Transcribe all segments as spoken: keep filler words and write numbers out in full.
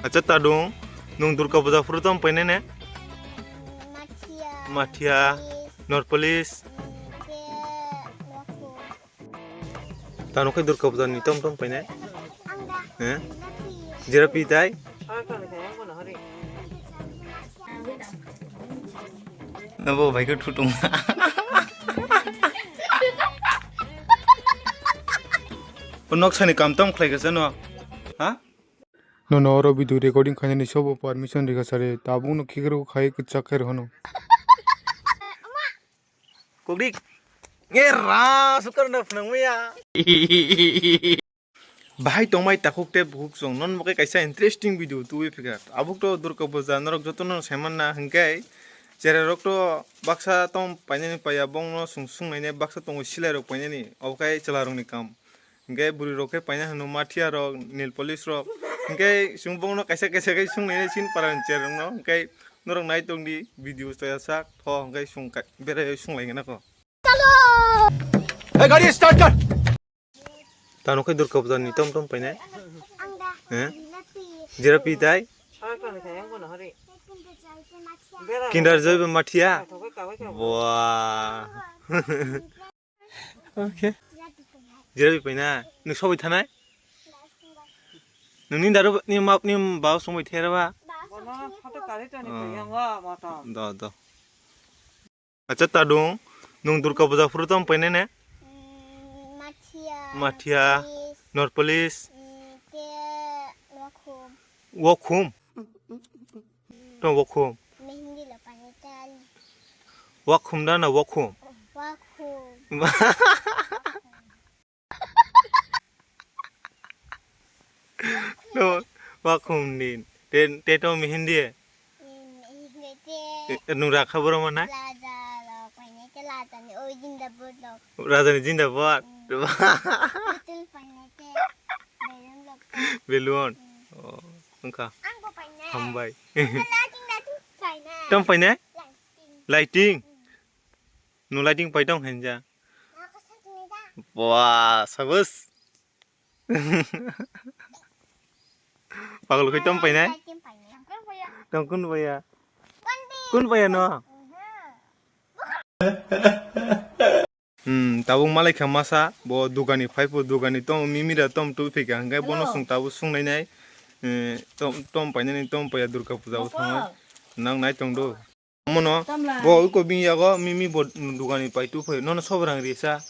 Acha tadung, nung Durga Puja phuru tong painai ne? Mathia. Mathia, Norpolis. Tano khe Durga Puja ni tom tom painai? He? Jera pi tai? Nabo bai khe thutung. O noksa ni kam tom khlai khe no? Ha? Nono oro video recording khainani sobo permission rikha sare, tabukno khikrok khai kwchak khe rw hano. Kokdik. Nge ra sukar na phunang maya. Bahai tongmai takhuk tei bukhuk chwng non bo khe kaisa interesting video tubui phikha. Abuk to Durga Puja norok jotono saimanna hwnkhe chererok to baksa tong painani paiya bongno sung sung nainai baksa tongo silai rok painani obo khe chwla rokni kam. Hwnkhe bwrwi rok khe paina hwno mathia rok, nail polish rok. Hwnkhe chwng bongno kaisa kaisa khe sung nainai sin para ni chererok no. Hwnkhe norok nai tong di video toya sak tho hwnkhe sung kai berai sung lai gana ko. Hey, gari start kar. Tano khe Durga Puja ni tom tom painai? He? Jera pi tai? Kinder Joy bo mathia? Bua. Okay. Jera pi paina? Nung sobai thanai? Nung ni daru ni map ni bau sobai thera ba? Do, do. Acha tadung, nung Durga Puja phuru tong painai ne? Mm, Mathia, Mathia, Police, Norpolis. Mm, te Wakhum. Wakhum? Tong Wakhum? Mehndi lo painai tali. Wakhum da na Wakhum? Wakhum. No, Wakhum din. Te, te to Mehndi. Mehndi te. Nung rakha boro mana? Raja lo painai te raja ni oi jinda bor lo. Raja ni jinda bor. Mm. Putul painai te. Balloon lo. Balloon. Mm. Oh, wngkha. Ang bo painai. Hambai. Ang bo lighting, lighting painai. Tom painai? Lighting. Lighting? Mm. Nung lighting pai tong hinja. Wah, sabus. Pagul koi tong painai? Tong kun baya? Kun baya no? Hmm, tabuk malai kha masa, bo dugani phai pho, dugani tong mimira tom tu phika, hingkai bono sung tabuk sung nai nai, eh, tom, tom painani, tom paya Durga Puja o thangwi. Nang nai tong do. Mono, bo iko bini yago mimi bo dugani pai tu phai. Nono sobrang risa.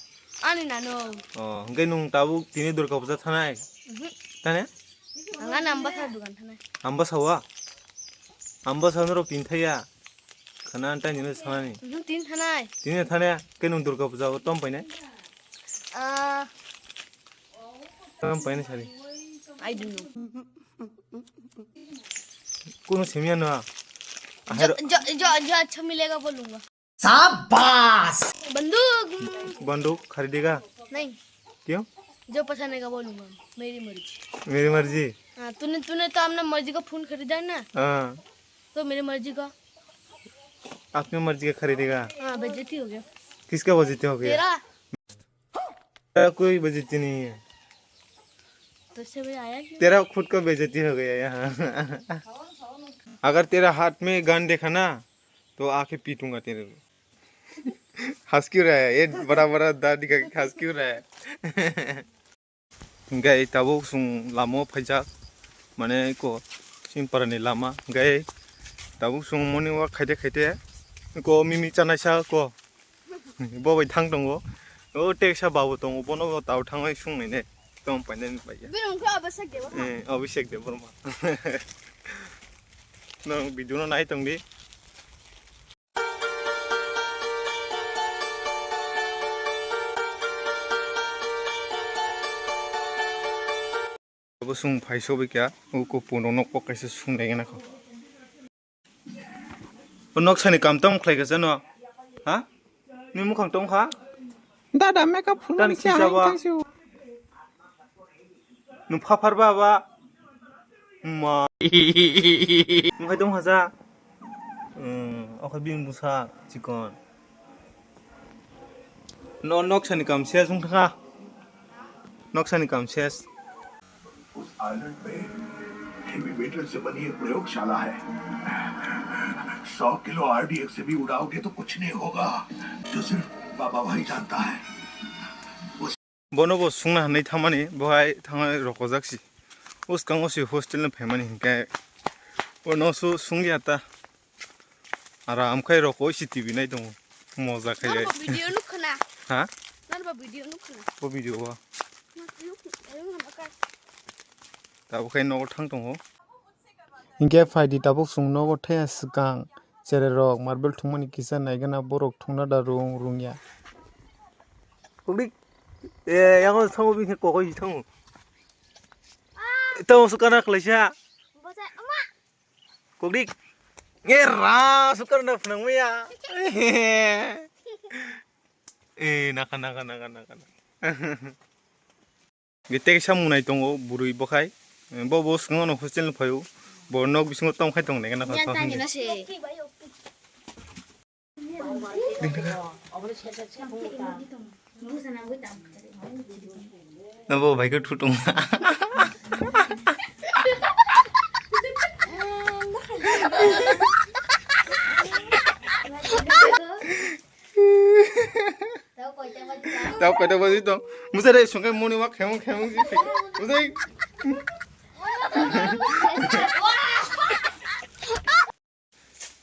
Ani nano. Oh, hingke nung tabuk tini Durga Puja thanai. Mhm. Tane? Ang ani Ambasa dugan thanai. Ambasa wa? Ambasa noro pin thaya. Khana antai nino thanai. Mhm, tin thanai. Tini thanai, ke nung Durga Puja o tom painai? Ah. Tom painai sari. I don't know. Kuno semia no. जो, जो, जो, जो अच्छा मिलेगा, बोलूंगा। शाबाश। बंदूक। बंदूक खरीदेगा? नहीं। क्यों? जो पसंद आएगा, बोलूंगा। मेरी मर्जी। मेरी मर्जी? हाँ, तूने, तूने तो अपना मर्जी का फोन खरीदा है ना? हाँ। तो मेरी मर्जी का? अपनी मर्जी का खरीदेगा? हाँ, बेइज्जती हो गया। किसका बेइज्जती हो गया? तेरा। तेरा कोई बेइज्जती नहीं है। तो उससे भी आया क्यों? तेरा खुद का बेइज्जती हो गया यहाँ। अगर तेरा हाथ में गन देखा ना, तो आके पीटूंगा तेरे को। हंस क्यों रहा है? ये बड़ा बड़ा दाढ़ी का हंस क्यों रहा है? Hingke tabuk chwng lama o phaijak, mane eko chini para ni lama, hingke tabuk chwng morning walk khaite khaite eko mimi chanai sa eko bo bai thang tongo, o teksa babu tongo, bono bo tao thangwi sung nai ne tong painani bai ya. Bini mung khe Abhishek Debbarma. Eh, Abhishek Debbarma. Nwng video no nai tong di. Abo chwng phai sobai kha, o kupun rok nok kaisa sung nai gana kho. O nok sani kam tamo khlai kha jano? Ha? Ni mukhang tong kha? Dada makeup phulmani tani kisa ba. Nung phaphar ba ba. Ma. Nung khai tong haja. Hmm, okhai bini bwsa chikon. No, nok sani kam ses wng thangkha. Nok sani kam ses. Metal से बनी एक प्रयोगशाला है। सौ kilo RDX से भी उड़ाओगे तो कुछ नहीं होगा, जो सिर्फ बाबा भाई जानता है। Bono bo sungna hinwi thangmani, bo hai thangwi rokojak si. Bwskango si hostel ni phaimani hinkhe bono su sungya ta. Aram khai rokoi si T V nai tongo. Moja khai. Norbo video nukhna. Ha? Norbo video nukhna. Bo video ba. Nuk-, nuk-, nuk-, nuk-, Tabuk khai nogo thang tongo. Hinkhe phaidi tabuk chwng nogo thaya swkang. Chererok marble thwngmani kisa naigana borok thwngna da rung rungya. Kukdik. Eh, yango thango bini kokoi thango. Tamo sukana khlaisa. Kokdik. Ngera sukana phnangmaya. Eh, naka, naka, naka, naka, naka. Gete kisa munai tongo, bwrwi bokhai. Bo, bo swngno hostel ni phaio. Bo nok bisingo tongkhai tong nai gana. Yan tani na se. Nabo bai ko thutung. Tao kaita baji tong. Musare sungai moni wa khemung khemung ji. Musai.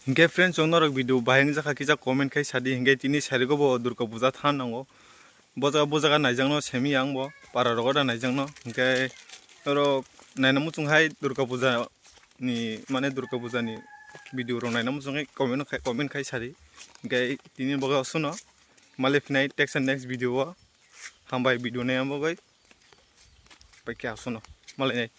Hinkhe friends, chwng norok video bahai wngjakha kisa comment khai sadi, hinkhe tini sarigo bo Durga Puja than nango. Bo jaga, bo jaga naijakno semi ang bo, para rogo da naijakno. Hinkhe norok naina muchung hai Durga Puja ni, mane Durga Puja ni video rok naina muchung hai comment khai, comment khai sadi. Hinkhe tini boga suno male phinai text next video o. Hambai video nai ang bogoi. Paikhe asuno male nai.